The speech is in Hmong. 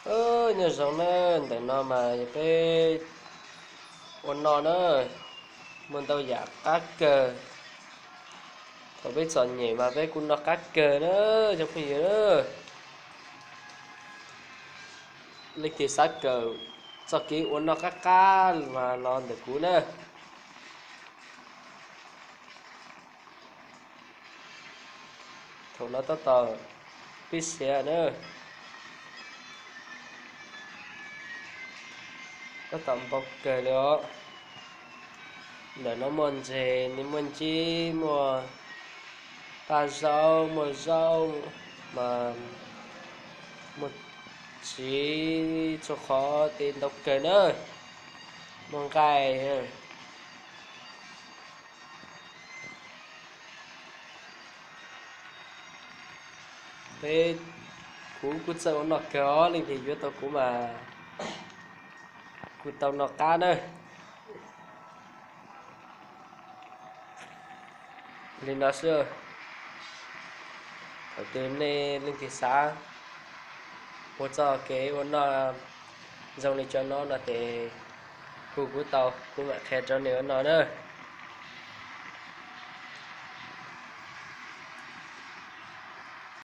Nyob zoo na, ntawm no mas yog peb ua noj na, muaj ntau yam qab kawg. Thaum peb txom nyem mas peb kuj noj qab kawg na, cov phooj ywg na. Leej twg xav kawm txoj kev ua noj qab qab mas los ntawm kuv na. Thaum no tab tom pib siav na, tab tom npau kawg li os. Ntawm no muaj ntses, muaj ncib, muaj paj zaub, muaj zaub, mas muaj txiv txhua qhov tej ntau kawg na, muaj nqaij. Peb, kuv kuj txawj ua noj kawg os, leej twg yuav tau kuv mas kuj tau noj qab na. Li no xwb, thaum twg nej leej twg xav ua txoj kev ua noj zoo li cov no no ces hu kuv tau, kuv mam qhia rau nej ua noj na.